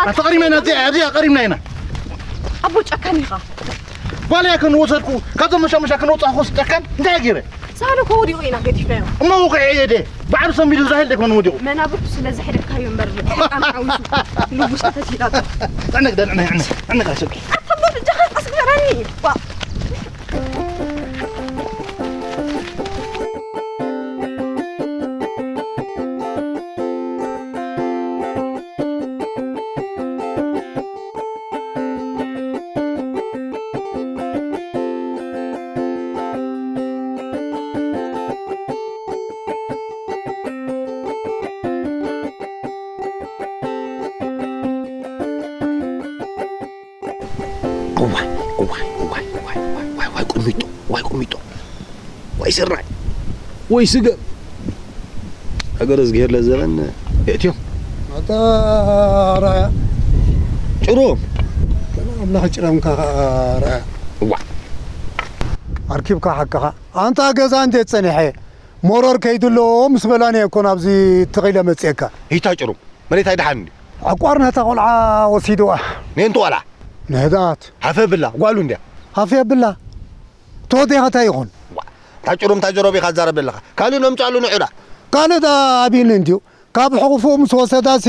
ኣታ ቀሪምና ኢና፣ እዚኣ፣ እዚኣ ቀሪምና ኢና። ኣቦ ጨካን ኢኻ። ጓል እያ ከንወሰድኩ፣ ካብዞም መሻመሻ ከነውፅኣ ኮስ ጨካን፣ እንታይ ገይረ? ሳህሉ እኮ ወዲቑ ኢና ገዲፍናዮ። እሞ ውቑዕ እየ ደ፣ ባዕሉ ሰንቢዱ ዝራሄል ደኮን ወዲቑ። መናብርቱ ስለ ዘሕደግካዮ እምበር፣ ሰይጣን ሓዊሱ ልቡ ዝተተሲላቶ። ዕነግ ደ፣ ዕነግ፣ ዕነግ፣ ዕነግ ኣሸቂ። ኣታ እሞ ብጃኻ ኣስገረኒ። ዋ። እዋይ፣ እዋይ፣ እዋይ፣ እዋይ፣ እዋይ፣ እዋይ፣ እዋይ፣ ቁሚጦ፣ እዋይ፣ ቁሚጦ፣ እዋይ፣ ስራይ፣ ወይ ስገም። ሃገረ እዝግሄር ለዘበን የእትዮም። ኣታ ራያ። ጭሩ። ገና ኣምላኽ ጭረምካ ኸዓ ራያ። እዋ። ኣርኪብካ ሓቅኻ። ኣንታ ገዛ እንዴት ጸኒሐ? ሞሮር ከይድሎ ምስ በላኒ እኮ ናብዚ ትኺለ መጽኤካ። ሂታ ጭሩ። መሬት ኣይደሓን እንዲ። ዕቋር ነታ ቆልዓ ወሲድዋ። ኔንቱ ዋላ? ንህድኣት። ሃፈ ብላ፣ ጓሉ እንድያ። ሃፈ ብላ። ተወዴኻ እንታይ ይኹን? ዋ፣ እታ ጭሩም እታ ጀሮቢኻ ትዛረብ ዘለኻ። ካልእ ነምጻሉ ንዑዳ። ካልእ ደኣ ኣቢኒ እንድዩ። ካብ ሕቑፉ ምስ ወሰዳሲ፣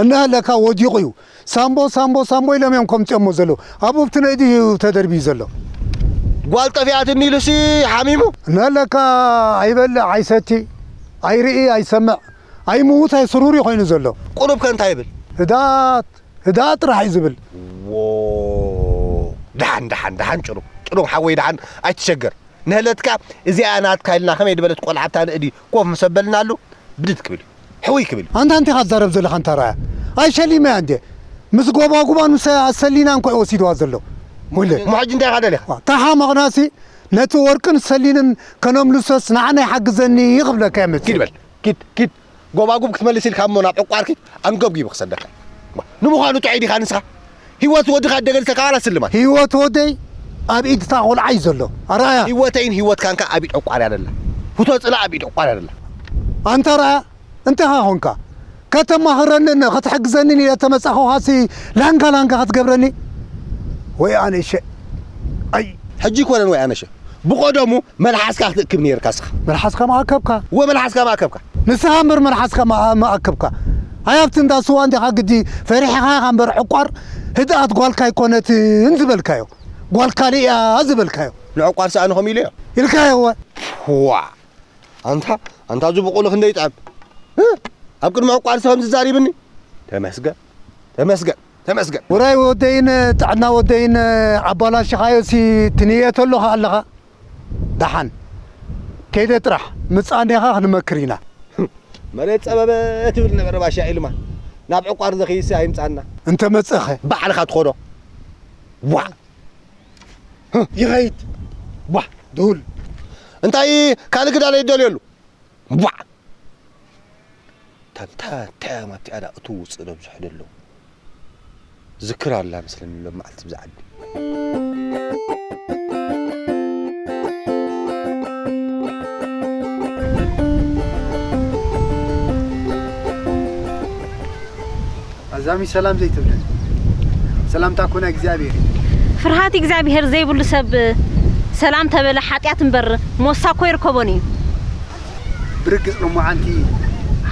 እንሀለካ ወዲቑ እዩ። ሳምቦ፣ ሳምቦ፣ ሳምቦ ኢሎም እዮም ከምጽኦሞ ዘለዉ። ኣብ ውፍቲ ነይ ድዩ ተደርብዩ ዘሎ? ጓል ጠፊኣትኒ ኢሉሲ ሓሚሙ? እንሀለካ ኣይበልዕ፣ ኣይሰቲ፣ ኣይርኢ፣ ኣይሰምዕ፣ ኣይምውት፣ ኣይስሩር እዩ ኮይኑ ዘሎ። ቁሩብ ከ እንታይ ይብል? ህድኣት፣ ህድኣት ጥራሕ እዩ ዝብል። ዎ፣ ደሓን፣ ደሓን፣ ደሓን ጭሩም፣ ጭሩም ሓወይ ደሓን ኣይትሸገር። ንህለትካ እዚኣ ናትካ ኢልና ከመይ ዝበለት ቆልዓ ኣብታ ንእዲ ኮፍ ምስ ኣበልናሉ ብድድ ክብል እዩ። ሕውይ ክብል እዩ። ኣንታ እንታይ ኢኻ ትዛረብ ዘለኻ ኣንታ ራያ? ኣይሸሊመያ እንዴ? ምስ ጎባጉባን ምስ ኣሰሊናን እኮ እዩ ወሲድዋ ዘሎ። ሙለ። እሞ ሕጂ እንታይ ኢኻ ደሊኻ? ዋ፣ ተሓመቕናሲ ነቲ ወርቅን ሰሊንን ከነምልሶስ ንዓና ይሓግዘኒ ክብለካ እየ መጺእ። ኪድ በል። ኪድ፣ ኪድ። ጎባጉብ ክትመልስ ኢልካ እሞ ናብ ዕቋር ኪድ፣ ኣንገብጊቡ ክሰደካ። ንምዃኑ ጥዑይ ዲኻ ንስኻ? ህይወት ወድኻ ደገልሰካ ዋላ ስልማት? ህይወት ወደይ ኣብ ኢድ እታ ቆልዓ እዩ ዘሎ። ኣርኣያ። ህይወተይን ህይወትካን ከኣ ኣብ ኢድ ዕቋር እያ ዘላ። ህቶ ጽላእ ኣብ ኢድ ዕቋር እያ ዘላ። ኣንታ ኣርኣያ፣ እንታይ ኢኻ ኾንካ? ከተማኽረንን ክትሕግዘንን ኢለ ተመጻኹኻሲ ላንጋ ላንጋ ክትገብረኒ? ወይ ኣነሸ። ኣይ። ሕጂ ኣይኮነን ወይ ኣነሸ። ብቐደሙ መልሓስካ ክትእክብ ነይርካ እስኻ። መልሓስካ መኣከብካ። እወ፣ መልሓስካ መኣከብካ። ንስኻ እምበር መልሓስካ መኣ-፣ መኣከብካ። ኣይ ኣብቲ እንዳ ስዋ እንዲኻ ግዲ ፈሪሕኻ ኢኻ እምበር ዕቋር ህድኣት ጓልካ ኣይኮነትን ዝበልካዮ። ጓል ካልእ እያ ዝበልካዮ። ንዕቋርሲ ኣነ ከምኡ ኢለዮ። ኢልካዮ እወ። ዋ። ኣንታ፣ ኣንታ እዚ ብቑሉ ክንደይ ይጥዕም። እ? ኣብ ቅድሚ ዕቋርሲ ከምዚ ዛሪብኒ። ተመስገን። ተመስገን። ተመስገን። ውራይ ወደይን ጥዕና ወደይን ኣባላሽኻዮሲ ትንየት ኣለኻ ኣለኻ። ደሓን ከይደ ጥራሕ ምጻኔኻ ክንመክር ኢና። መሬት ጸበበ ትብል ነበረ ባሻ ኢልማ። ናብ ዕቋር ዘኽይሲ ኣይምጻና። እንተ መጸኸ? ባዕልኻ ትኾዶ። ዋ። ይኸይድ። ዋ። ድሁል። እንታይ ካልእ ግዳለ ይደልየሉ? ዋ። ታንታ ታያም ኣብቲ ኣዳ እቱ ውፅእ ነብዝሑ ደሎ። ዝክር ኣላ መስለኒ ሎም መዓልቲ ብዛ ዓዲ። ኣዛሚ ሰላም ዘይትብለን ሰላምታ ኮነ እግዚኣብሔር እዩ። ፍርሃት እግዚኣብሔር ዘይብሉ ሰብ ሰላም ተበለ ሓጢኣት እምበር ሞሳ እኮ ይርከቦን እዩ። ብርግጽ ሎማዓንቲ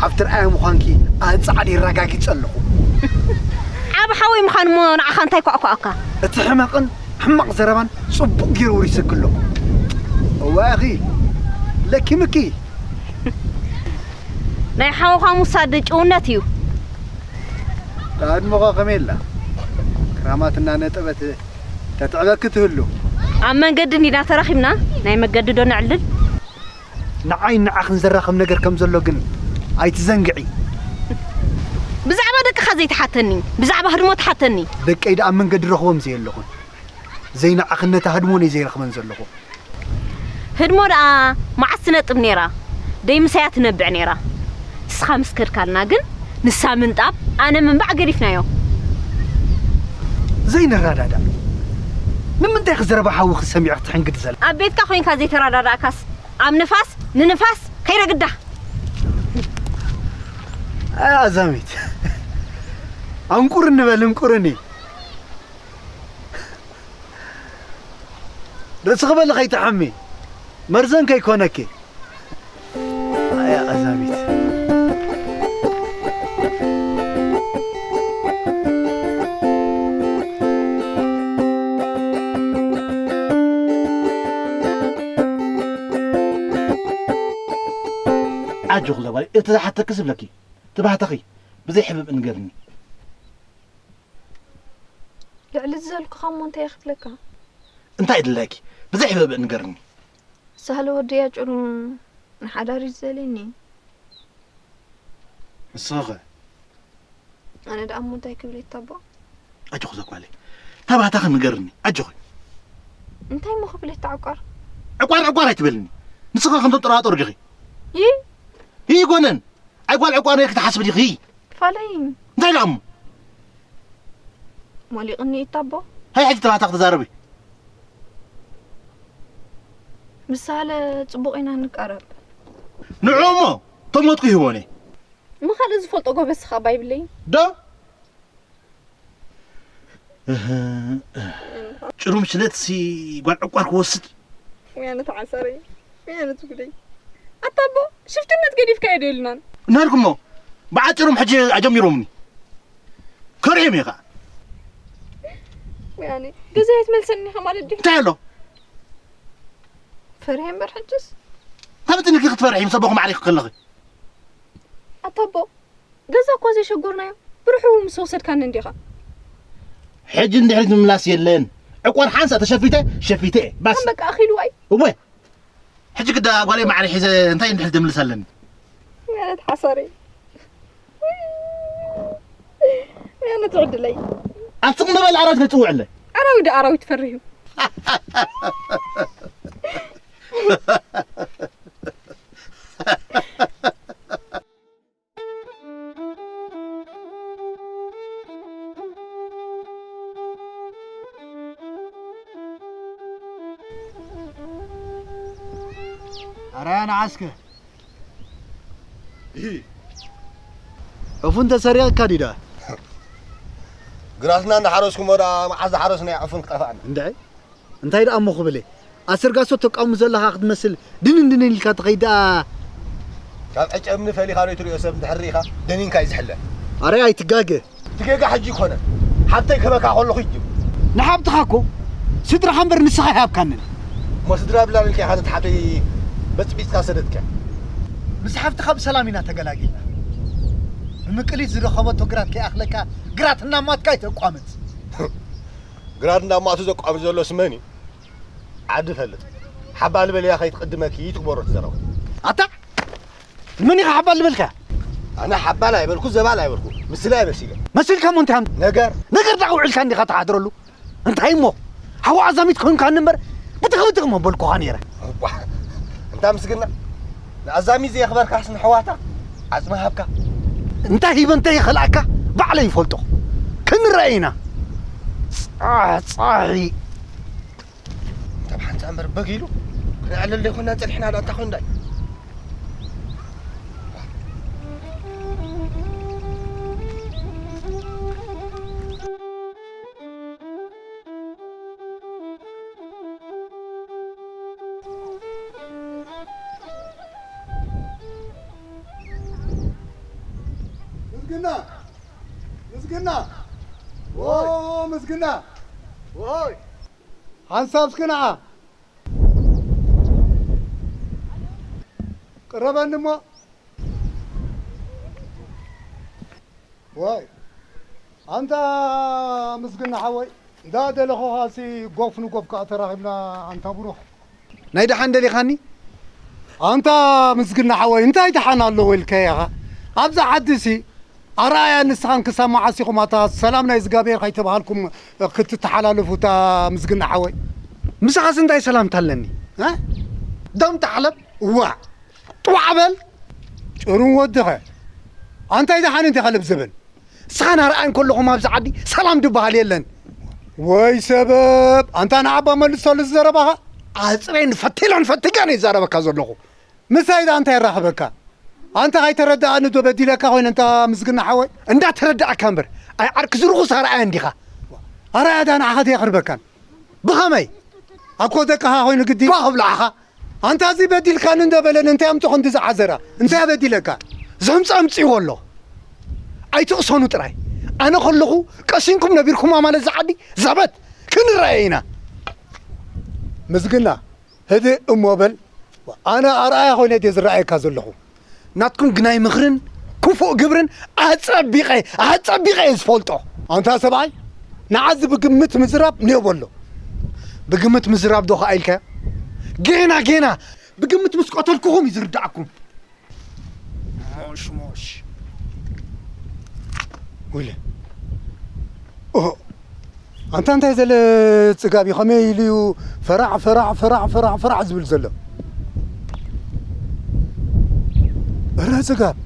ሓፍቲ ርኣያ ምዃንኪ ኣጻዕደ የረጋጊጸ ኣለኹ። ዓቢ ሓወይ ምዃን እሞ ንዓኻ እንታይ ኳዕኳዕካ? እቲ ሕመቕን ሕማቕ ዘረባን ጽቡቕ ገይሩ ውሪሰኪ ኣለኹ። እዋኺ ለኪምኪ። ናይ ሓውኻ ምውሳድ ጭውነት እዩ። ኣድምቖ ከመይ ኣላ? ክራማት እናነጠበት ተትዕበኪ ትህሉ። ኣብ መንገዲ እንዲና ተራኺብና፣ ናይ መገዲ ዶ ነዕልል? ንዓይ ንዓኽን ዘራኽብ ነገር ከም ዘሎ ግን ኣይትዘንግዒ። ብዛዕባ ደቅኻ ዘይትሓተኒ፣ ብዛዕባ ህድሞ ትሓተኒ። ደቀይ ደኣ ኣብ መንገዲ ረኽቦም ዘየለኹን። ዘይንዓኽን ነታ ህድሞን እየ ዘይረኽበን ዘለኹ። ህድሞ ደኣ መዓስ ትነጥብ ነይራ? ደይ ምሳያ ትነብዕ ነይራ። ንስኻ ምስ ከድካልና ግን ንሳ ምንጣብ ኣነ ምንባዕ ገዲፍናዮ። ዘይንረዳዳእ። ንምንታይ ኢኺ ዘረባ ሓውኺ ሰሚዕኺ ትሕንግዲ ዘላ? ኣብ ቤትካ ኮይንካ ዘይተረዳዳእካስ ኣብ ንፋስ ንንፋስ ከይረግዳ። ኣይ ኣዛሚት። ኣንቁርኒ በል፣ እንቁርኒ። ርእስኺ በሊ ከይትሓሚ፣ መርዘን ከይኮነኪ። ኣያ ቀዛሚት። ኣጆኺ ዘጓል፣ እቲ ዝሓተኪ ዝብለኪ፣ ትባህተኺ፣ ብዘይ ሕብብ እንገርኒ። ልዕሊ ዝበልኩኻ እሞ እንታይ ይኽፍለካ? እንታይ ድላይኪ? ብዘይ ሕብብ እንገርኒ። ሳህለ ወደያ ጭሩም ንሓዳር እዩ ዝደልየኒ። ንስኺ ኸ? ኣነ ደኣ እሞ እንታይ ክብል እየ ኣቦ? ኣጆኺ ዘጓለይ። ተባህታኺ ንገርኒ። ኣጆኺ። እንታይ እሞ ክብል እየ ዕቋር? ዕቋር፣ ዕቋር ኣይትበልኒ። ንስኺ ከም ተጠራጠሩ ዲኺ? ይይ? ይይ ጎነን። ኣይ ጓል ዕቋር ነይርኪ ትሓስቢ ዲኺ? ፋለይ። እንታይ ደኣ እሞ? ሞሊቕኒ እዩ ኣቦ። ሃይ ሕጂ ተባህታ ክትዛረቢ። ምስ ሳህለ ጽቡቕ ኢና ንቀረብ። ንዑ እሞ፣ ተሞትኩ ይህቦኒ። እሞ ካልእ ዝፈልጦ ጎበዝ ስኻ ባይብለይ። ዶ? እህ፣ ጭሩም ሽለትሲ ጓል ዕቋር ክወስድ። ወያነ ተዓሳረይ፣ ወያነ ትጉደይ። ኣታ ኣቦ፣ ሽፍትነት ገዲፍካዮ ዶ ኢልናን? እናልኩሞ፣ ብዓጭሩም ሕጂ ኣጀሚሮምኒ። ከርእዮም እየ ኸዓ። ወያነ፣ ገዛይ ኣይትመልሰኒ ኢኻ ማለት ድዩ? እንታይ ኣሎ? ፈሪሐ እምበር ሕጅስ። ታምፅንኪ ክትፈርሒ ምስ ኣቦኹም ዓሪኹ ከለኺ። ኣታ ኣቦ፣ ገዛ እኳ ዘይሸጎርናዮ፣ ብርሑ ምስ ወሰድካኒ እንዲኻ። ሕጂ እንድሕሪት ምምላስ የለን። ዕቋር ሓንሳ ተሸፊተ፣ ሸፊተ እየ። ባስ። ከም በቃ ኣኺሉ ኣይ። እወ። ሕጂ ግዳ ጓለይ ማዕረ ሒዘ እንታይ እንድሕሪት ደምልስ ኣለኒ? ማለት ሓሳረይ። ያነ ትዕድለይ። ኣብ ስቕ ንበል ኣራዊት ከይጽውዕለይ። ኣራዊት ዶ ኣራዊት ፈርህ እዩ። ኣራያ ንዓስከ። እሂ። ዕፉን ተሰሪቕካ ዲዳ? ግራትና እንዳሓረስኩሞ ደኣ መዓዝ ዝሓረስናዮ ዕፉን ክጠፍኣና? እንድዒ። እንታይ ደኣ እሞ ክብል እየ? ኣስር ጋሶ ተቃውም ዘለኻ ክትመስል ድንን ድንን ኢልካ ትኸይድ ደኣ። ካብ ዕጨ እምኒ ፈሊኻ ዶ ትሪኦ ሰብ እንድሕር ርኢኻ ደኒንካ እዩ ዝሕለ። ኣረ ኣይትጋገ። እቲ ጌጋ ሕጂ ኣይኮነን። ሓብተይ ክህበካ ከለኹ እዩ። ንሓብትኻ እኮ ስድራኻ እምበር ንስኻ ኣይሃብካንን። እሞ ስድራ ብላን ኢልካ ኢኻ ነቲ ሓብተይ በጽቢጽካ ሰደድካ። ምስ ሓብትኻ ብሰላም ኢና ተገላጊልና። ብምቅሊት ዝረኸበቶ ግራት ከይኣኽለካ ግራት እናማትካ ኣይተቋምት። ግራት እንዳማቱ ዘቋሚ ዘሎስ መን እዩ? ዓዲ ፈልጥ። ሓባል በልያ ከይትቅድመኪ ትግበሮ ትዘረባ። ኣታ መን ኢኻ ሓባል ዝበልካ? ኣነ ሓባል ኣይበልኩ፣ ዘባል ኣይበልኩ። ምስላ ኣይበሲለ። መሲልካ እሞ እንታይ ኣም-? ነገር? ነገር ደኣ ውዒልካ እንዲኻ ትሓድረሉ። እንታይ እሞ? ሓዋ ኣዛሚት ኮንካኒ እምበር ብትኽ ብትኽ እሞ በልኩኻ ነይረ። እባ፣ እንታ ምስግና። ንኣዛሚት ዘየኽበርካስ ንሕዋታ ዓጽሚ ሃብካ። እንታይ ሂበ እንተ ይኸልኣካ ባዕለይ ይፈልጦ። ክንረኣይ ኢና። ጻ-፣ ጻዒ። እንተ ብሓንሳእ እምበር በግ ኢሉ ክነዕልል ዘይኮና ጸኒሕና ዳኣ እንታይ ኮን ዳይ? ምስግና፣ ምስግና፣ ኦ፣ ምስግና። ወይ። ሓንሳብ እስኪ ንዓ። ቅረበኒ እሞ። ወይ። ኣንታ ምስግና ሓወይ፣ እንዳ ደለኹኻሲ ጎፍ ንጎፍ ከኣ ተራኺብና ኣንታ ብሩኽ። ናይ ደሓን ደሊኻኒ? ኣንታ ምስግና ሓወይ፣ እንታይ ደሓን ኣለዎ ኢልካዮ ኢኻ? ኣብዛ ዓዲሲ ኣርኣያ ንስኻን ክሳብ መዓስ ኢኹም ኣታ ሰላም ናይ እግዚኣብሔር ከይተባሃልኩም ክትተሓላለፉ እታ ምስግና ሓወይ? ምሳኻስ እንታይ ሰላምታ ኣለኒ? እ? ደም ተሓለብ? እዋ! ጥዋዕ በል! ጭሩም ወድኸ! ኣንታይ ደሓን እንዲኻ ልብ ዝብል? ንስኻ ናርኣይ እንከለኹም ኣብዚ ዓዲ ሰላም ዝበሃል የለን። ወይ ሰበብ፣ ኣንታ ንኣባ መልሰሉ ዝዘረባኻ። ኣጽሬን ፈቲላን ፈቲጋን ይዛረበካ ዘለኹ። ምሳይ ደኣ እንታይ የራኽበካ? ኣንታ ከይተረድኣኒ ዶ በዲለካ ኮይነ እንታ ምስግና ሓወይ? እንዳተረዳእካ እምበር፣ ኣይ ዓርኪ ዝርኹስ ኣርኣያ እንዲኻ። ኣርኣያ ዳ ንዓኻ ተየኽርበካን። ብኸመይ? ኣኮ ደቅኻ ኮይኑ ግዲ ኳ ክብልዓኻ። ኣንታ እዚ በዲልካኒ እንዶ በለን እንታይ ኣምጽኦ ክንዲ ዝዓዘራ? እንታይ ኣበዲለካ? ዘምጽኦ ኣምጽእዎ ኣሎ። ኣይትቕሰኑ ጥራይ። ኣነ ከለኹ ቀሲንኩም ነቢርኩማ ማለት ዝዓዲ ዘበት ክንረኣየ ኢና። ምስግና ህድእ እሞ በል። ኣነ ኣርኣያ ኮይነ ድየ ዝረኣየካ ዘለኹ? ናትኩም ግናይ ምኽርን ክፉእ ግብርን ኣጸቢቐ ኣጸቢቐ እየ ዝፈልጦ። ኣንታ ሰብኣይ ንዓዚ ብግምት ምዝራብ ንዮ በሎ። ብግምት ምዝራብ ዶ ከኣ ኢልካዮ? ጌና ጌና ብግምት ምስ ቀተልኩኹም እዩ ዝርድኣኩም። ሞሽ ሞሽ። ወይለ። ኦ፣ ኣንታ እንታይ ዘለ ጽጋብ እዩ? ከመይ ኢሉ እዩ ፈራዕ፣ ፈራዕ፣ ፈራዕ፣ ፈራዕ፣ ፈራዕ ዝብል ዘሎ? እረ ጽጋብ።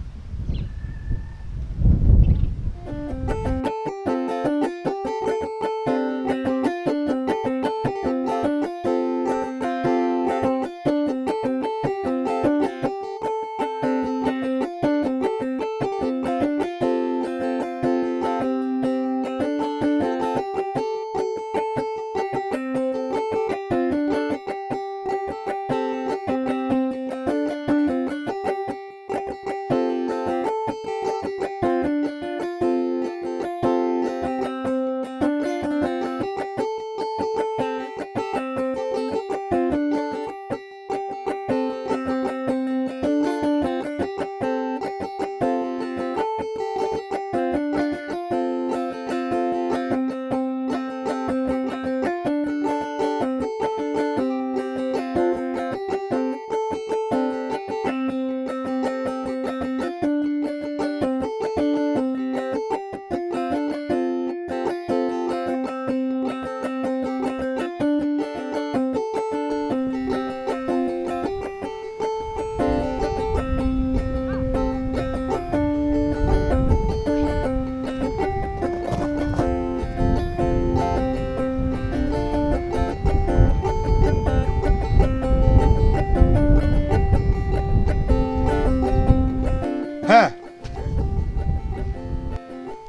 ሃ።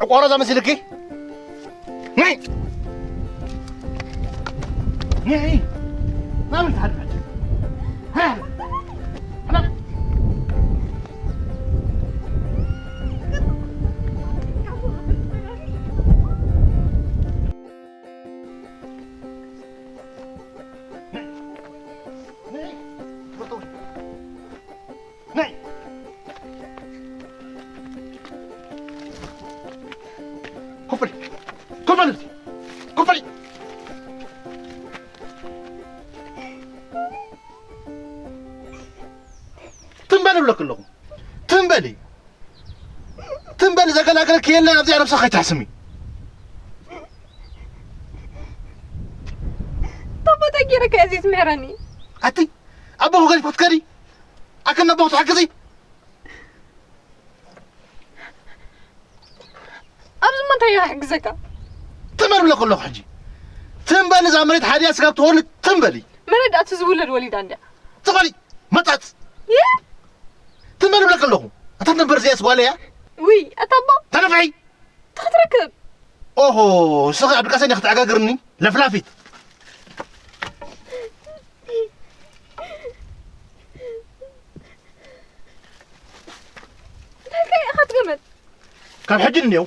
ዕቋሮ እዛ መሲልኪ? ነይ! ነይ! ናበይ ትሃድሚ ሕጂ? ሃ! ነይ! ነይ! ኮፍ በሊ! ኮፍ በሊ! ኮፍ በሊ! ትም በሊ እብለኪ ኣለኹ። ትም በሊ! ትም በሊ! ዘገላገለኪ የለን፣ ኣብዚኣ ነብስኺ ከይትሕስሚ። ታቦት ኣጌረካ እዚ ዝምሕረኒ። ኣቲ ኣቦኺ ገዲፍኪ ክትከዲ? ኣክን ኣቦኺ ትሕግዚ? ኣብዚ እሞ እንታይ እየ ክሕግዘካ? ትም በሊ እብለኪ ኣለኹ ሕጂ። ትም በሊ፣ እዛ መሬት ሓዲኣ ስጋብ ትወልድ ትም በሊ። መሬት ደኣ እቲ ዝውለድ ወሊዳ እንድያ። ትኾኒ መጣጽ። የ? ትም በሊ እብለኪ ኣለኹ። ኣታ ትነብር እዚኣስ ጓል እያ? ውይ፣ ኣታ ኣቦ። ተነፍሒ። እንታይ ክትረክብ? ኦሆ፣ ንስኺ ኣብ ድቃሰኛ ክትዓጋግርኒ? ለፍላፊት። እንታይ ከ ኢኻ ትገመት? ካብ ሕጂ ንኔው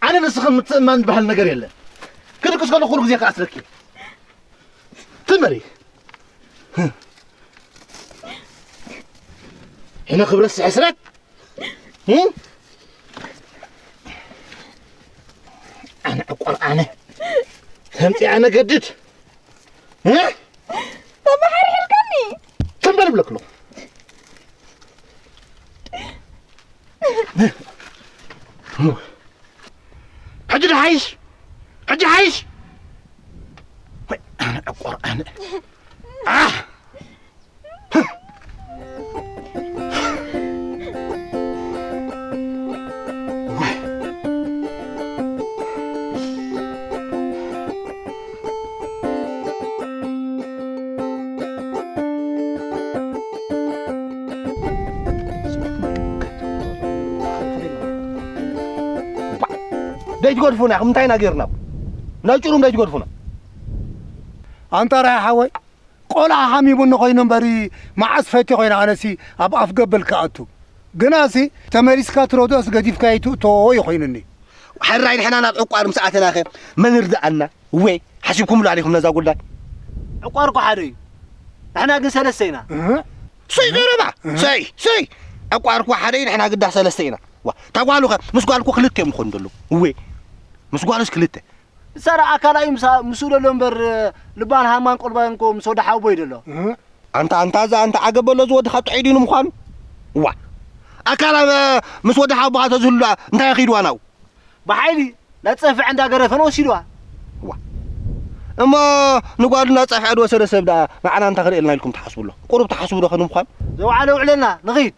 ኣነ ንስኽን ምትእማን ዝበሃል ነገር የለን። ክድቅስ ከለኹ ኩሉ ግዜ ክኣስረኪ። ትም በሊ። ሕነ ክብረት ስሕስረት። እም? ኣነ ዕቆር ኣነ። ተምጺ ኣነ ገድድ። እ? ተመሓርሒርካኒ። ትም በሊ እብለኪ ኣለኹ። ሕጂ ዶ ሓይሽ? ሕጂ ሓይሽ? ወይ ኣነ ዕቆር ኣነ። ኣህ! ደይትገድፉና ኢኹም። እንታይ ኢና ጌርናኩም? ናይ ጭሩም ደይትገድፉና። ኣንታ ራያ ሓወይ፣ ቆልዓ ሓሚሙኒ ኮይኑ እምበሪ፣ መዓስ ፈትየ ኮይነ ኣነሲ ኣብ ኣፍ ገበል ክኣቱ። ግናሲ ተመሊስካ ትረድኦስ ገዲፍካዮ ትእቶ እዩ ኮይኑኒ። ሕራይ ንሕና ናብ ዕቋር ምስ ኣተናኸ መን ይርድኣና? እወ፣ ሓሲብኩምሉ ኣሊኹም ነዛ ጉዳይ? ዕቋር እኮ ሓደ እዩ። ንሕና ግን ሰለስተ ኢና። እህ። ሰይ ዘረባ፣ እህ። ሰይ፣ ሰይ። ዕቋር እኮ ሓደ እዩ፣ ንሕና ግዳ ሰለስተ ኢና። ዋ፣ እታ ጓሉኸ ምስ ጓልኩ ክልተ እዮም ዝኾኑ ዘለዉ። እወ፣ ምስ ጓሉስ ክልተ። እሳ ደኣ ኣካላ እዩ ምሳ-፣ ምስኡ ዘሎ እምበር፣ ልባን ሃማን ቆልባን እኮ ምስ ወዲ ሓውቦ እዩ ዘሎ። እህ። ኣንታ፣ ኣንታ፣ እዛ ኣንታ ዓገብ በሎ ዝወድኻ ጥዑይ ድዩ ንምዃኑ? ዋ፣ ኣካላ፣ እ፣ ምስ ወዲ ሓውቦኻ ተዝህሉ ደኣ እንታይ ኺድዋ ናብኡ? ብሓይሊ ናብ ጸፍዐ እንዳገረፈን ወሲድዋ። ዋ፣ እሞ ንጓሉ ናብ ጸፍዐ ዝወሰደ ሰብ ደኣ ንዓና እንታይ ክርእየልና ኢልኩም ትሓስቡ ኣለኹም? ቁሩብ ትሓስቡ ዶ ኸ ንምዃኑ? ዘውዓለ ውዕለና፣ ንኺድ።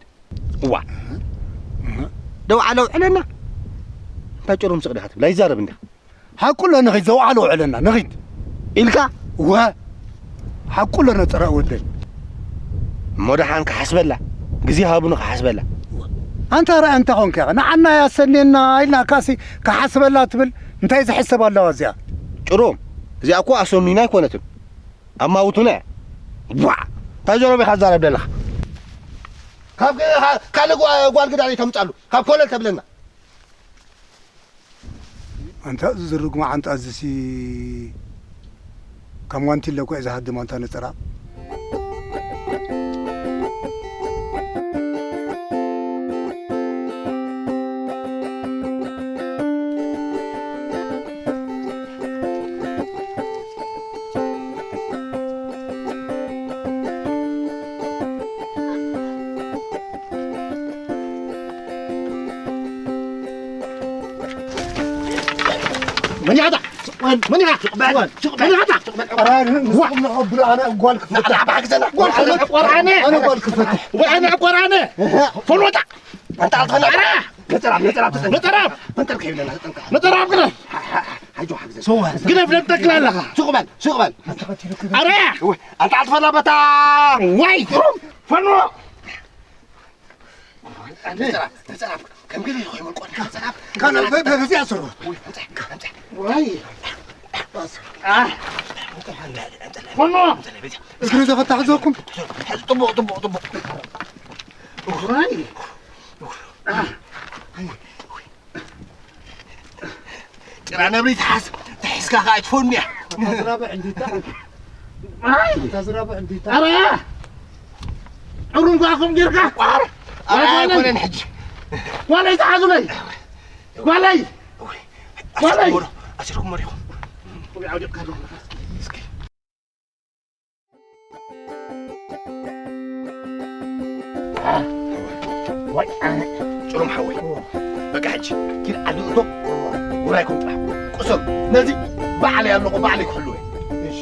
ዋ፣ ደውዓለ ውዕለና? እንታይ ጭሩም ስቕ ዲኻ ትብል? ኣይዛረብን ዲኻ? ሓቁ ኣሎ ንኺድ፣ ዘውዓለ ውዕለና፣ ንኺድ። ኢልካ? እወ፣ ሓቁ ኣሎ ነጸራ ወደይ። እሞ ደሓን ክሓስበላ፣ ግዜ ሃቡኒ ክሓስበላ። ኣንታ ርኣ እንተ ኾንካ ኢኻ፣ ንዓና ያሰኔና ኢልና ካሲ ክሓስበላ ትብል፣ እንታይ ዝሕሰብ ኣለዋ እዚኣ? ጭሩም፣ እዚኣ እኮ ኣሰኑይና ኣይኮነትን። ኣማውቱና እያ። ዋ! እንታይ ዘረባ ኢኻ ትዛረብ ዘለኻ? ካብ ግ-፣ ካ-፣ ካልእ ጓ-፣ ጓል ግዳ ተምጻሉ። ካብ ኮለል ተብለና። ኣንታ እዚ ዝርጉም ዓንጣ እዚሲ ከም ዋንቲለ እኮ እዩ ዝሃድም ኣንታ ነጸራ። መን ኢኻ? መን ኢኻ? መን ኢኻ? ዋ! ንስኹም ንኸብሉ ኣነ ጓል ክፈትሕ። ጓል ክፈትሕ። ቆርኣነ! ኣነ ጓል ክፈትሕ። ወይ ኣነ ቆርኣነ! ፈኖታ! ኣንታ ኣልፈና! ነጠራብ፣ ነጠራብ፣ ተጠንቀቕ። ነጠራብ! ነጠራብ ከይብለና፣ ተጠንቀቕ። ነጠራብ ግደፍ! ሓ-፣ ሓ-፣ ሓ-፣ ሓጆ ሓግዘ። ግደፍ፣ ለምጠክል ኣለኻ። ሱቕ በል፣ ሱቕ በል። ኣረ! ወይ፣ ኣንታ ኣልፈና በታ! ወይ! ፈኖ! ነጸራፍ፣ ነጸራፍ፣ ከም ገለ ይኾይኑ ቆልዓ ነጸራፍ። ካና በ-፣ በ-፣ በዚኣ ስሩ። ወይ፣ ኣምጽእ፣ ኣምጽእ። ወይ። ኣህ። ኮኖ። እግሪ ተፈታሕ ዘኩም። ጥቡቕ፣ ጥቡቕ፣ ጥቡቕ። ወይ። ኣህ። ጭራ ነብሪ ትሓዝ፣ ተሒዝካ ከኣ ኣይትፈኑ እያ። እታ ዝራብዕ እንዲታ። ኣይ! እታ ዝራብዕ እንዲታ። ኣረ! ዕሩም ጓኹም ጌርካ። ቋር! ኣረ፣ ኣይኮነን ሕጂ። ጓለይ ተሓዙለይ። ጓለይ! ጓለይ! ኣሲርኩሞ ዶ? ኣሲርኩሞ ዲኹም? ቆቢዕ ኣውዲቕካ ዶ? እስኪ። ወይ ኣነ ጭሩም ሓወይ፣ በቃ ሕጂ ኪድ ዓዲ እቶ፣ ውራይኩም ጥራሕ ቁሰም። ነዚ ባዕለይ ኣለኹ፣ ባዕለይ ክሕልዎ እየ። እሺ።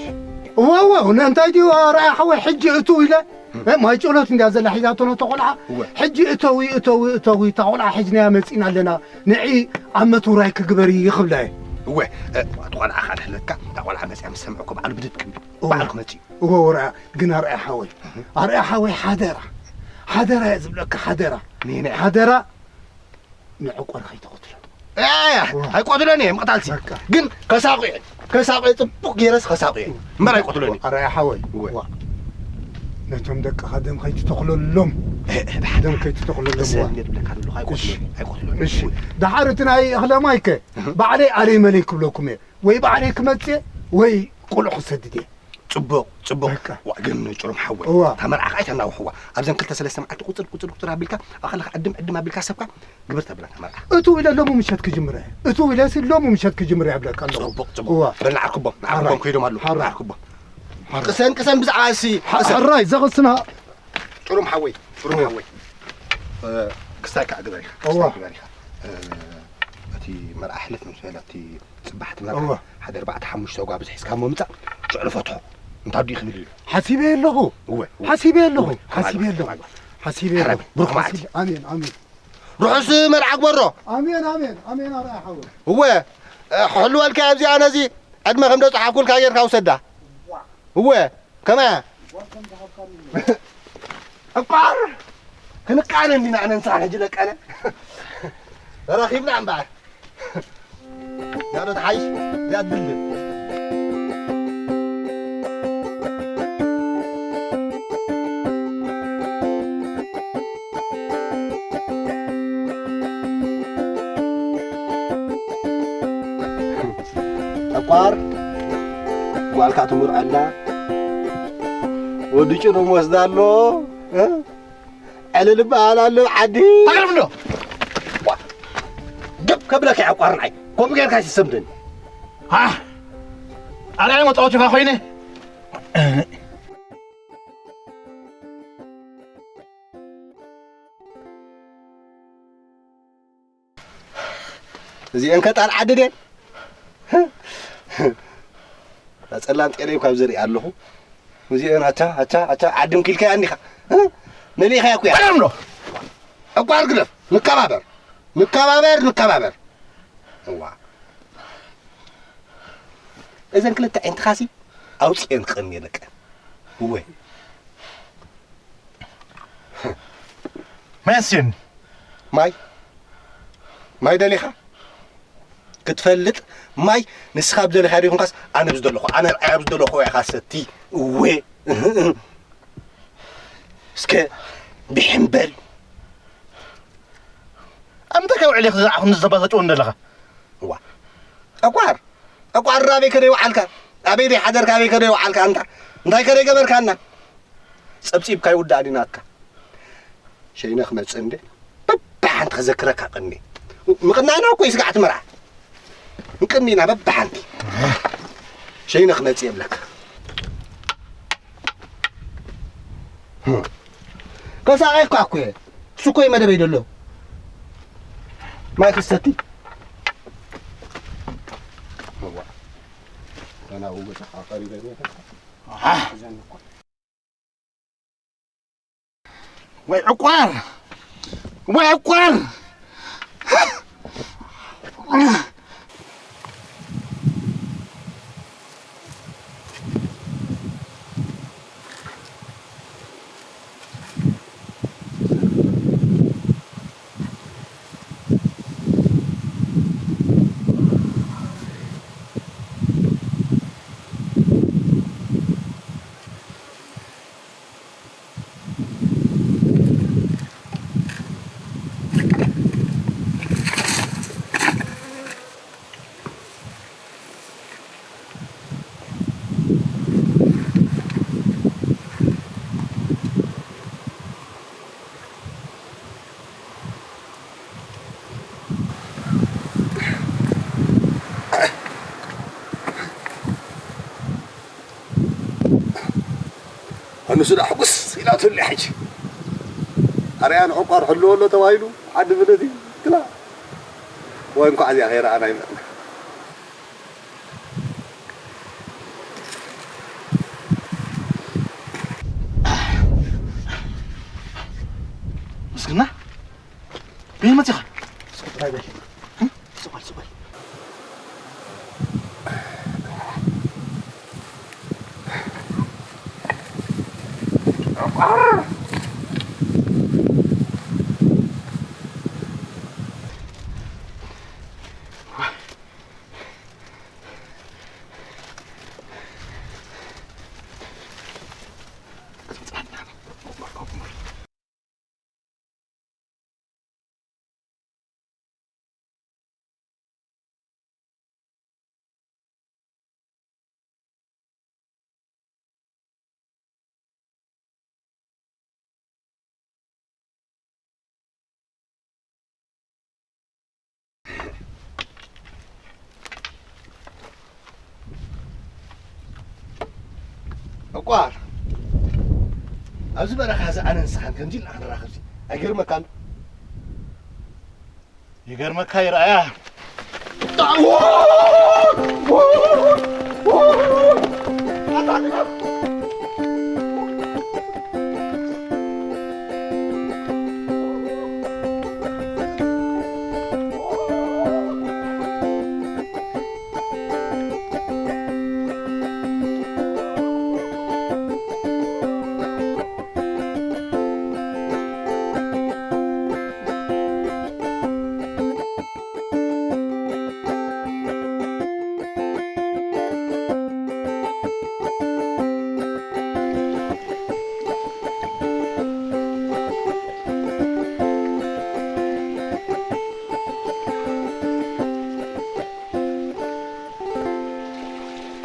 እወ፣ እወ፣ እንታይ ድዩ፣ ራያ ሓወይ፣ ሕጂ እትው ኢለ፣ እ፣ ማይ ጨሎት እንድያ ዘላ ሒዛቶ ነቶ ቆልዓ። እወ። ሕጂ እተዊ፣ እተዊ፣ እተዊ፣ እታ ቆልዓ ሒዝናያ መጺና ኣለና። ንዒ ዓመት ውራይ ክግበር ይኽብላ እየ። እወ፣ እ፣ እቲ ቆልዓ ካልሕለካ፣ እታ ቆልዓ መጺኣ ምስ ሰምዐ እኮ ባዕሉ ብድድ ክብል፣ እወ። ባዕሉ ክመጽእ እዩ። እወ፣ ወርኣ፣ ግን ኣርኣያ ሓወይ፣ ኣርኣያ ሓወይ፣ ሓደራ፣ ሓደራ እየ ዝብለካ፣ ሓደራ፣ ንየናይ? ሓደራ፣ ንዕቆር ከይትቐትሎ። ኣያ፣ እወ። ኣይቆትሎን እየ፣ ምቕታልሲ። በቃ። ግን ከሳቑ እየ፣ ከሳቑ እየ፣ ጽቡቕ ገይረስ ከሳቑ እየ። እምበር ኣይቆትሎን እየ። ኣርኣያ ሓወይ፣ እወ። እዋ። ነቶም ደቅኻ ደም ከይትተኽለሎም። እ፣ እ፣ ደም ከይትተኽለሎም፣ እሰ እዋ። እንዴት ብለካ ዘለኹ፣ ኣይቆትሎን እየ፣ እሺ። ኣይቆትሎን እየ። እሺ። እወ። ደሓር እቲ ናይ እኽለ ማይከ፣ እህ። ባዕለይ ኣለይ መለይ ክብለኩም እየ። ወይ ባዕለይ ክመጽእ ወይ ቆልዑ ክሰድድ እየ። ጽቡቕ፣ ጽቡቕ። በቃ። ዋ፣ ግን ጭሩም ሓወይ፣ እዋ። እታ መርዓ ከኣ ኣይተናውሕዋ። ኣብዘን ክልተ ሰለስተ መዓልቲ ቁጽር፣ ቁጽር፣ ቁጽር ኣቢልካ፣ ኣኸለኻ ዕድም፣ ዕድም ኣቢልካ ሰብካ ግብር ተብላ እታ መርዓ። እትው ኢለ ሎሚ ምሸት ክጅምር እየ። እትው ኢለ ሲ ሎሚ ምሸት ክጅምር እየ እብለካ ኣለኹ። ጽቡቕ፣ ጽቡቕ። እዋ። በል ንዓርክቦም፣ ንዓርክቦም ሓራይ። ከይዶም ኣለዉ። ሓራይ። ንዓርክቦም። ሓራይ። ቅሰን፣ ቅሰን ብዛዕባ እሲ፣ ሓ-፣ ቅሰን። ሓራይ፣ ዘቕስና። ጭሩም ሓወይ፣ ጭሩም እዋ። ሓወይ። እ፣ ክስታይ ከኣ ግበር ኢኻ፣ እዋ። ክስታይ ግበር ኢኻ። እ፣ እቲ መርዓ ሕልፍ ምስ በለ፣ እቲ ጽባሕ ትመርዓ፣ እወ። ሓደ ኣርባዕተ ሓሙሽተ ኣጓብዝ ሒዝካ ምምጻእ፣ ሽዑ ንፈትሖ። እንታይ ድዩ ክብል ኢሉ። ሓሲበ ኣለኹ። እወ፣ እወ። ሓሲበ ኣለኹ። እወ፣ ሓሲበ ከማይ፣ ኣለኹ። ከማይ። ሓሲበ ሓራይ፣ ኣለኹ። ብሩኽ መዓልቲ። ሓሲበ-፣ ኣሜን፣ ኣሜን። ርሑስ መርዓ ግበሮ። ኣሜን፣ ኣሜን፣ ኣሜን፣ ኣርኣያ ሓወይ። እወ፣ እ፣ ሕልወልካ ኣብዚኣ ነዚ ዕድመ ከም ዘጽሓፍኩልካ ጌርካ ውሰዳ። እወ። ከመይ? ዕቋር ክንቃነ እንዲና ኣነ ንስኻ ሕጂ ለቀነ ረኺብና እምበኣር። እዚኣ ዶ ትሓይሽ? እዚኣ ትድልን። ጠቋር፣ ጓልካ ትምርዐላ፣ ወዲ ጭኑ ወስዳ ኣሎ፣ እ? ዕልል በሃል ኣሎ ዓዲ። ተቕርብ እንዶ። ዋ፣ ደብ ከብለካ እየ፣ ኣቋርንዓይ። ከምኡ ጌርካ ይሰምደኒ። ሃ! ኣርኣያ መጻወቲኻ ኮይነ። እዚአን ከ ጣል ዓዲ ድየን? ጸላም ጤለይ እኳ ኣብዚ ሪኣ ኣለኹ። እዚአን ኣታ፣ ኣታ፣ ኣታ፣ ዓዲ ምኪልካያ እንዲኻ። እ? መሊእኻያ እኮ እያ። ቀደም ዶ? ዕቋር ግደፍ። ንከባበር። ንከባበር፣ ንከባበር። እዋ። እዘን ክልተ ኣዒንትኻሲ ኣውፅኤን ክቕንየ ደቀን። እወ። መሲን። ማይ? ማይ ደሊኻ? ክትፈልጥ ማይ ንስኻ ኣብ ደለኻ ዶ ይኹንካስ ኣነ ብዝደለኹ፣ ኣነ ርኣያ ብዝደለኹ ኢኻ ሰቲ። እወ። እስከ ብሕም በል። ኣብ ምንታይ ካብ ዕልክ ዝረኣኹም ዘባሳጭዎ እንደለኻ? እዋ። ጠቋር፣ ጠቋር ኣበይ ከደ ይውዓልካ? ኣበይ ደይ ሓደርካ? ኣበይ ከደ ይውዓልካ? ኣንታ እንታይ ከደ ገበርካና? ጸብጺብካ ይውዳእ ዲናትካ። ሸይነ ክመጽእ እንዴ? በብሓንቲ ክዘክረካ ቅኒ። ምቕናይና እኮ እዩ ስጋዕቲ መርዓ። እንቅኒና በብሓንቲ። ሸይነ ክመጽእ የብለካ። ከሳቐ እኳ እኮ እየ። እሱ እኮ እዩ መደበይ ደሎ። ማይ ክሰቲ። እዋ። ገና ውግእ ተሓቐሪ በይነ። ኣህ። እዘን እኮ ወይ ዕቋር! ወይ ዕቋር! ኣንሱ ደኣ ሕጉስ ኢላትሉ ሕጂ። ኣርኣያ ንዕቋር ሕልዎ ኣሎ ተባሂሉ ዓዲ ብለቲ ክላ። ወይ እንኳዕ እዚኣ ከይረኣና ይመጽና። ምስግና፣ በይ መጺኻ። ስቕ በል። ስቕ በል፣ ስቕ በል። ዕቋር፣ ኣብዚ በረኻ እዚ ኣነ ንስኻን ከምዚ ኢልና ክንራኸብሲ ኣይገርመካን? ይገርመካ ይርኣያ።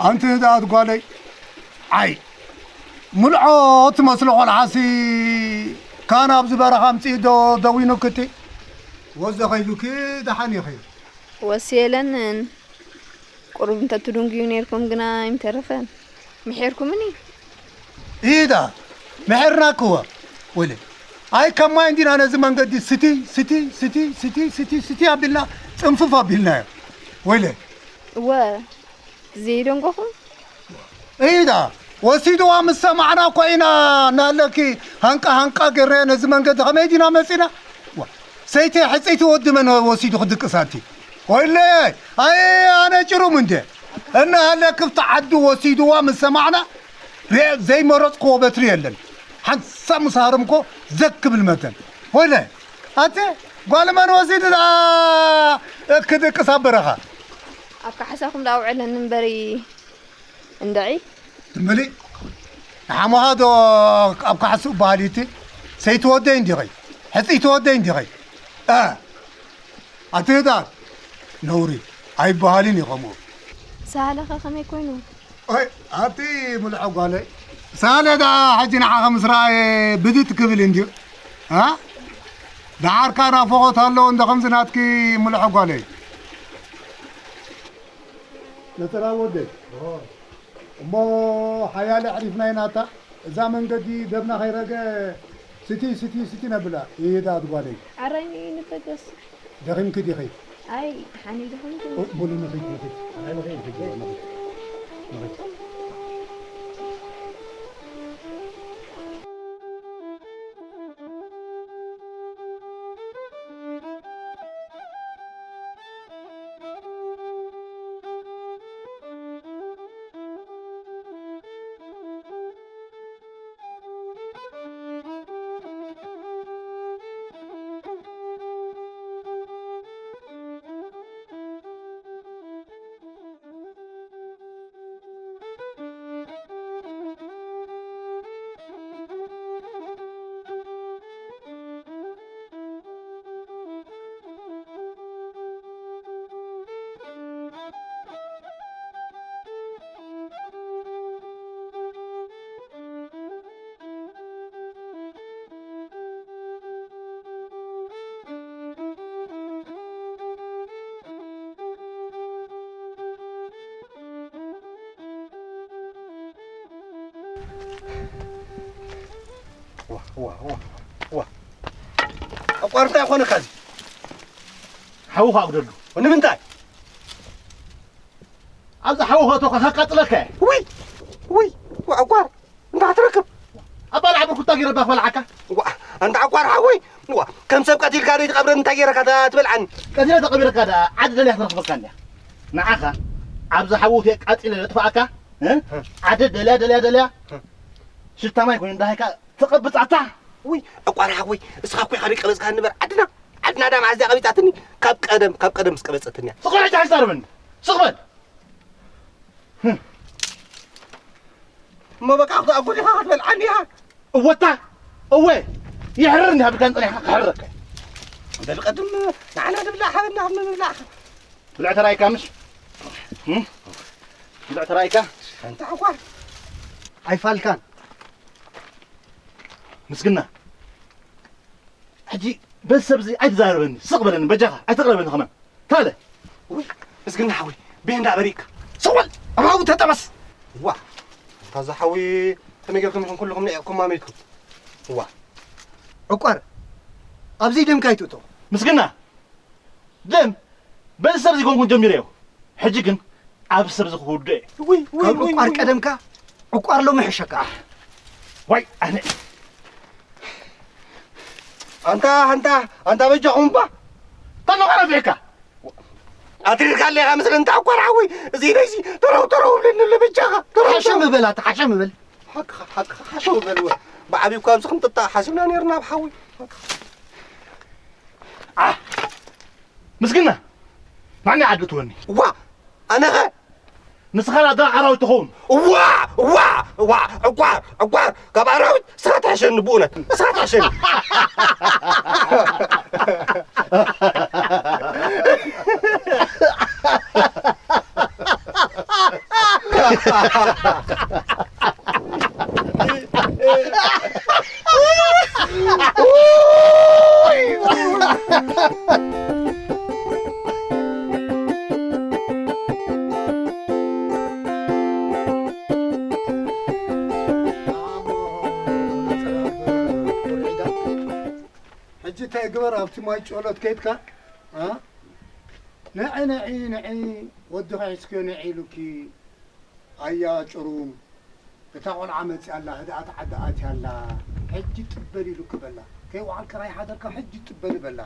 ኣንቲ ህድኣት ጓለይ፣ ዓይ፣ ምልዖ ትመስሊ ቆልዓሲ፣ ካን ኣብዚ በረኻ ኣምጺኡ ዶ ደዊኑክቲ? ወዘ ከይዱኪ ደሓን ኢኺ። ወስ የለንን። ቁሩብ እንተ ትድንጉዩ ኔርኩም ግና ኣይምተረፈን። ምሒርኩምኒ። ኢዳ፣ ምሒርናክዎ። ወይለ፣ ኣይ ከማይ እንዲና ነዚ መንገዲ ስቲ፣ ስቲ፣ ስቲ፣ ስቲ፣ ስቲ፣ ስቲ ኣቢልና፣ ጽንፍፍ ኣቢልናዮ። ወይለ። እወ፣ ዘይደንጎኹም? ኢዳ፣ ወሲድዋ ምስ ሰማዕና እኮ ኢና እናሃለኪ ሃንቃ ሃንቃ ገሬ ነዚ መንገዲ ከመይ ዲና መጺና? ዋ፣ ሰይቲ ሕጽይቲ ወዲ መን ወሲዱ ክድቅሳቲ? ወይለይ፣ ኣይ ኣነ ጭሩም እንደ እናሃለ ክፍቲ ዓዲ ወሲድዋ ምስ ሰማዕና ሬ ዘይመረጽክዎ በትሪ የለን። ሓንሳብ ምስ ሃረምኮ ዘግ ክብል መተን። ወይለይ፣ ኣቲ ጓል መን ወሲዱ ደኣ ክድቅስ ኣብ በረኻ? ኣብ ካሕሳኹም ደኣ ኣውዕለኒ እምበሪ እንድዒ። ትምሊ ንሓሙኻ ዶ ኣብ ካሕስኡ በሃሊቲ? ሰይቲ ወደይ እንዲኺ? ሕጽይቲ ወደይ እንዲኺ? እ፣ ኣቲ ህዳት ነውሪ ኣይበሃልን እዩ ከምኡ። ሳህለኸ ከመይ ኮይኑ? ኦይ፣ ኣቲ ምልዖ ጓለይ። ሳህለ ደኣ ሕጂ ንዓኸ ምስ ረኣየ ብድት ክብል እንድዩ። እ? ደሓርካ ናፍቖት ኣለዎ እንዶ ከምዚ ናትኪ ምልዖ ጓለይ። ነጸራ ወደይ። እሞ ሓያለ ኣዕሪፍና ኢና እታ እዛ መንገዲ ደብና ከይረገ ስቲ፣ ስቲ፣ ስቲ ነብላ። ይሄዳት ጓለይ። ዓራይኒ ንበገስ። ደኺምኪ ዲኺ? ኣይ፣ ሓኒ ደኺምኪ? ኦ፣ በሉ ንኺድ፣ ንኺድ። ኣይ፣ ንኺድ፣ ንኺድ፣ ንኺድ። ንኺድ። ዋ፣ ዋ፣ ዋ፣ ዋ። ኣቋርታ ይኾነካ እዚ። ሓውኻ ኣጉደሉ። ንምንታይ? ኣብዚ ሓዊ ከእቶኻ ከቃጥለካ እየ። ውይ፣ ውይ፣ ዋ፣ ኣቋር፣ እንታይ ትረክብ? ኣባልዓ ብርኩታ ገይረ ባኽ በልዓካ። ዋ፣ ኣንታ ኣቋር ሓወይ፣ ዋ፣ ከም ሰብ ቀቲልካ ዶ ትቐብረኒ እንታይ ገይረካ ታ ትበልዓኒ? ቀቲለ ተቐቢረካ ደኣ ዓዲ ደልያ ክትረኽበካ እንድያ። ንዓኻ ኣብዚ ሓዊ ኣትየ ቃጺለ ለጥፍኣካ፣ እ? ዓዲ ደልያ፣ ደልያ፣ ደልያ። ሽታ ማይ ኮይኑ እንዳሃይካ ትቐብጽ ኣታ። ውይ፣ ኣቋር ሓወይ፣ እስኻ እኮ ኢኻ ቀበጽካ ንበር ዓድና። ዓድና ዳ መዓዝ እያ ቀቢጻትኒ? ካብ ቀደም፣ ካብ ቀደም ምስ ቀበጸትኒ እያ። ስቕ በል ሕጂ ኣይዛረበኒ። ስቕ በል። እሞ በቃ ክትኣጉድ ኢኻ ክትበልዓኒ ኢኻ። እወታ፣ እወ፣ ይሕርር እንዲሃ ብካን ጸኒሕካ ክሕርረካ። በል ቀድም ንዓና ንብላዕ ሃበና ካብ ምብላዕኻ። ብልዕ ተራእይካ ምሽ? እም? ብልዕ ተራእይካ? ኣንታ ኣቋር። ኣይፋልካን። ምስግና። ሕጂ በዚ ሰብ እዚ ኣይትዛረበኒ፣ ስቕ በለኒ፣ በጃኻ ኣይትቕረበኒ ከማን። ታለ። ውይ፣ ምስግና ሓወይ፣ ቤ እንዳ በሪእካ። ስቕ በል፣ ኣብ ሓዊ ተጠበስ። ዋ፣ እንታ እዛ ሓዊ ከመይ ጌርኩም ኢኹም ኩልኹም ንዒቕኩም ኣመይኩም? ዋ። ዕቋር፣ ኣብዚ ደምካ ኣይትእቶ። ምስግና፣ ደም በዚ ሰብ እዚ ኮንኩን ጀሚረዮ። ሕጂ ግን ኣብ ሰብ እዚ ክውድእ እየ። ውይ፣ ውይ፣ ካብ ውይ፣ ዕቋር ውይ። ቀደምካ፣ ዕቋር ሎሚ ሕሸካ። ዋይ፣ ኣነ። ኣንታ፣ ኣንታ፣ ኣንታ በጃኹም እባ። ተሎ ቀረፊዕካ። ኣትሪርካ ኣለኻ ምስለ እንታ ዕቋር ሓወይ። እዚ ኢደይሲ ተረው፣ ተረው ብለኒ ኣሎ በጃኻ። ተረው፣ ሓሸም ተረው። በል ኣታ፣ ሓሸም በል። ሓቅኻ፣ ሓቅኻ፣ ሓሸው በል ወ-፣ ብዓብዩ እኳ ኣብዚ ክንጥጣ ሓሲብና ነይርና ብሓዊ። ሓቅኻ። ኣ፣ ምስግና፣ ማዕኛ ዓዲ ትወኒ። ዋ፣ ኣነኸ? ንስኻ ዳ ኣራዊት ትኸውን። ዋ፣ ዋ፣ ዋ፣ ዕቋር፣ ዕቋር፣ ካብ ኣራዊት ንስኻ ትሕሸኒ፣ ብእውነት፣ ንስኻ ትሕሸኒ። ሕጂ እንታይ ግበር፣ ኣብቲ ማይ ጨሎት ከይድካ፣ እ? ንዒ፣ ንዒ፣ ንዒ፣ ወድኺ ሒዝክዮ ንዒ ኢሉኪ፣ ኣያ ጭሩም፣ እታ ቆልዓ መጽያ ኣላ፣ ህድኣት ዓዲ ኣትያ ኣላ፣ ሕጂ ጥበል ኢሉኪ በላ። ከይወዓልካ ከይሓደርካ ሕጂ ጥበል በላ።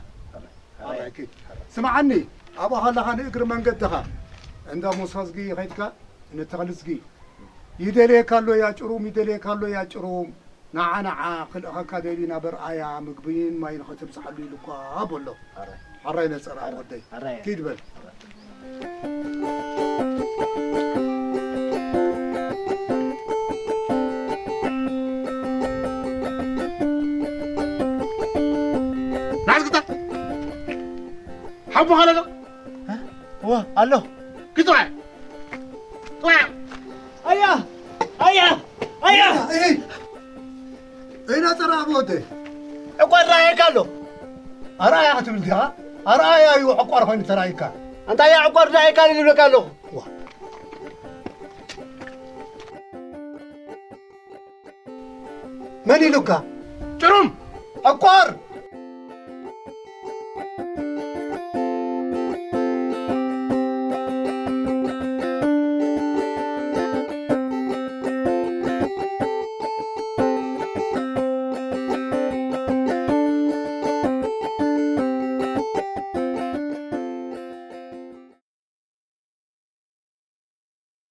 ኣራይ፣ ኪድ። ስምዓኒ፣ ኣብኡ ከለኻ ንእግሪ መንገድኻ እንዳ ሙሳዝጊ ከይድካ ንተኽልዝጊ፣ ይደልየካ ኣሎ ያ ጭሩም፣ ይደልየካ ኣሎ ያ ጭሩም። ንዓ ንዓ ክልእኸካ ደልዩ ናብ ኣርኣያ ምግብን ማይን ከተብዝሓሉ ኢሉ እኳ በሎ። ኣራይ። ሓራይ ነጸራ ወደይ። ኣራይ። ኪድ በል። ናዝግታ። ሓቦ ኻለዶ? እ? እወ፣ ኣሎ። ክጥዋ። ጥዋ። ኣያ! ኣያ! ኣያ! እይ! እይ፣ ናጸራ ኣቦ ወደይ። ዕቋር ረኣየካ ኣሎ። ኣርኣያ ክትብል ዲኻ? ኣርኣያ እዩ ዕቋር ኮይኑ ተራእይካ። ኣንታ ኣያ ዕቋር ረኣየካ ዝብለካ ኣለኹ። ዋ። መን ኢሉካ? ጭሩም! ዕቋር!